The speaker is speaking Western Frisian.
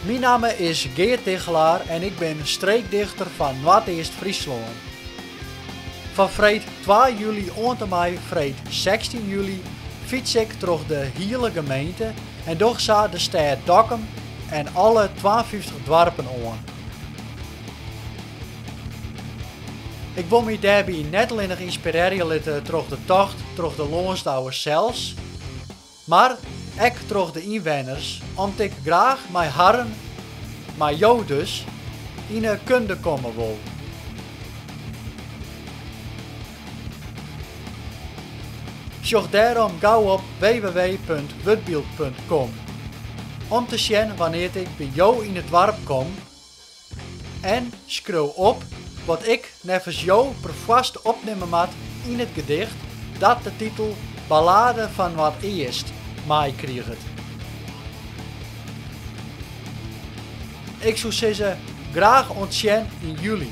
Myn namme is Geart Tigchelaar en ik bin streekdichter fan Noardeast-Fryslân. Fan freed twa july oant en mei freed 16 july fyts ik troch de hiele gemeente en doch sa de stêd Dokkum en alle 52 doarpen oan. Ik wol my dêrby net allinnich ynspirearje litte troch de tocht troch de lânsdouwers sels, mar ek troch de ynwenners om't ik graach mei harren, mei jo dus, yn 'e kunde komme wol. Sjoch dêrom gau op www.wurdbyld.com om te sjen wannear't ik by jo yn it doarp kom en skriuw op wat ik neffens jo perfoarst opnimme moat yn it gedicht dat de titel Ballade fan Noardeast meikriget. Ik soe sizze, graach oant sjen yn july.